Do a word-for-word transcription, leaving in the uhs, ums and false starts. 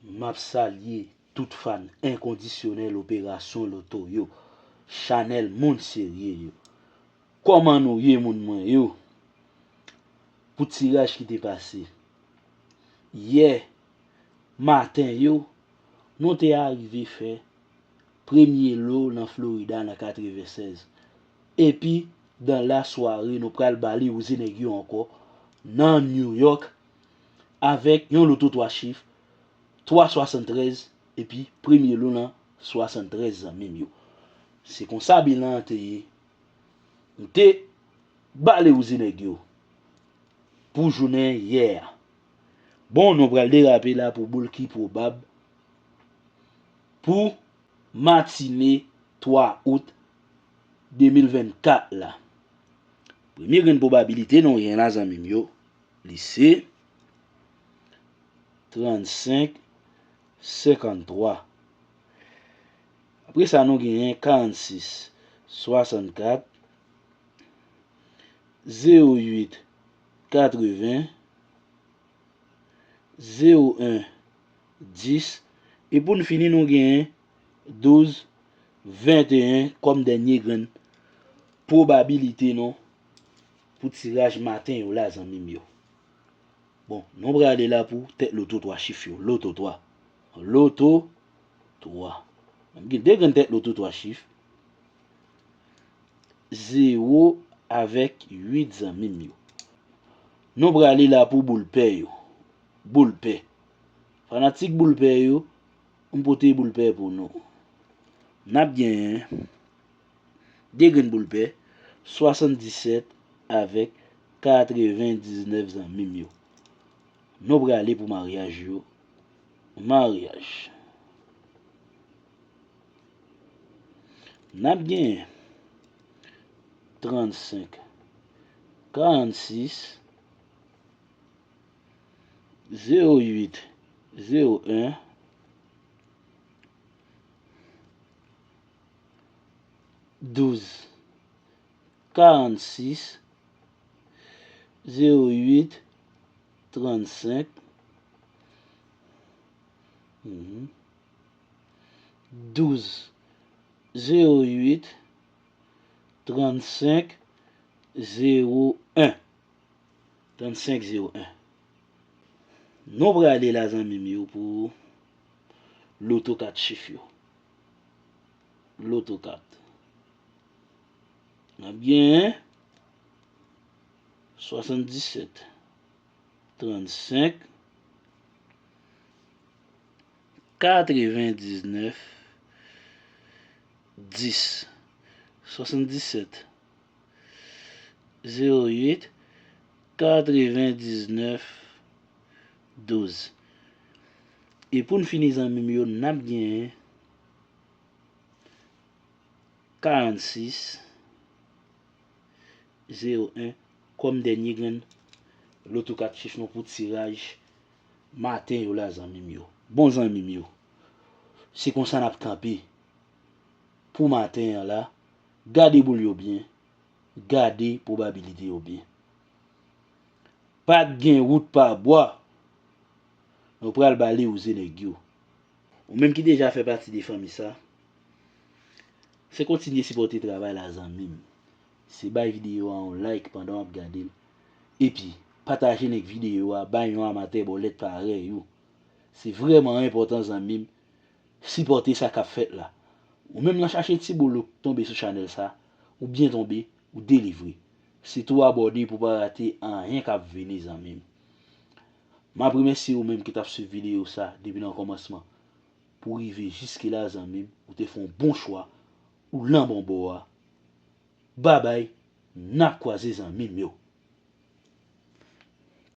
M ap salye tout fan enkondisyonèl Operasyon Loto yo, chanèl moun serye yo. Kòman nou ye, moun mwen yo? Pou tiraj ki te pase yè maten yo, nou te arive fè premye lo nan Florida nan katrevensèz. Epi, dan lasware, nou pral bale wouze nèg yo ankò nan New York avèk yon loto twa chif, twa swasanntrèz, epi premye lo nan swasanntrèz, zanmi m yo. Se konsa bilan an te ye. M te bale wouze nèg yo pou jounen yè a. Bon, nou pral derape la pou boul ki pwobab pou matine twa out de mil vennkat la. Premye grenn pwobabilite nou gen la, zanmi m yo, li se trannsenk, senkanntwa. Apre sa, nou genyen karannsis, swasannkat, zewo uit, katreven, zewo en, dis. E pou n fini, nou genyen douz, venteyen kòm dènye grenn pwobabilite nou pou tiraj maten yo la, zanmi m yo. Bon, nou prale la pou tèt loto twa chif yo. Loto twa. Loto twa. N ap gen de grenn tèt loto twa chif. Zewo avèk uit, zanmi m yo. Nou prale la pou boul pè yo. Boul pè. Fanatik boul pè yo, m pote boul pè pou nou. N ap genyen de grenn boul pè, swasanndisèt avèk katrevendiznèf, zanmi m yo. Nou prale pou maryaj yo. Maryaj. N ap genyen trannsenk, karannsis, zewo uit, zewo en, douz, karannsis, zewo uit, trannsenk, mhm, douz, zewo uit, trannsenk, zewo en. Trannsenk zewo en. Nou prale la, zanmi m yo, pou loto kat chif yo. Loto kat. N ap genyen swasanndisèt, trannsenk, katrevendiznèf, dis. Swasanndisèt, zewo uit, katrevendiznèf, douz. E pou n fini, zanmi m yo, n ap genyen karannsis, zewo en kòm dènye grenn loto kat chif nou pou tiraj maten yo la, zanmi m yo. Bon, zanmi m yo, se konsa n ap kanpe pou maten an la. Gade boul yo byen, gade pwobabilite yo byen. Pa t gen wout pa bwa. Nou pral bale wouze nèg yo. Ou menm ki deja fè pati de fanmi sa, se kontinye sipòte travay la, zanmi m. Se bay videyo a yon like pandan w ap gade l. Epi, pataje link videyo a bay yon amatè bòlèt parèy ou. Se vrèman enpòtan, zanmi m, sipòte sa k ap fèt la. Ou menm nan chache ti boul ou tonbe sou chanèl sa, ou byen tonbe, ou delivre. Se tou abòne pou pa rate anyen k ap vini, zanmi m. M ap remèsye ou menm ki t ap swiv videyo sa depi nan kòmansman pou rive jiske la, zanmi m. Ou te fè yon bon chwa, ou lan bon bò a. Babay, n ap kwaze, zanmi m yo.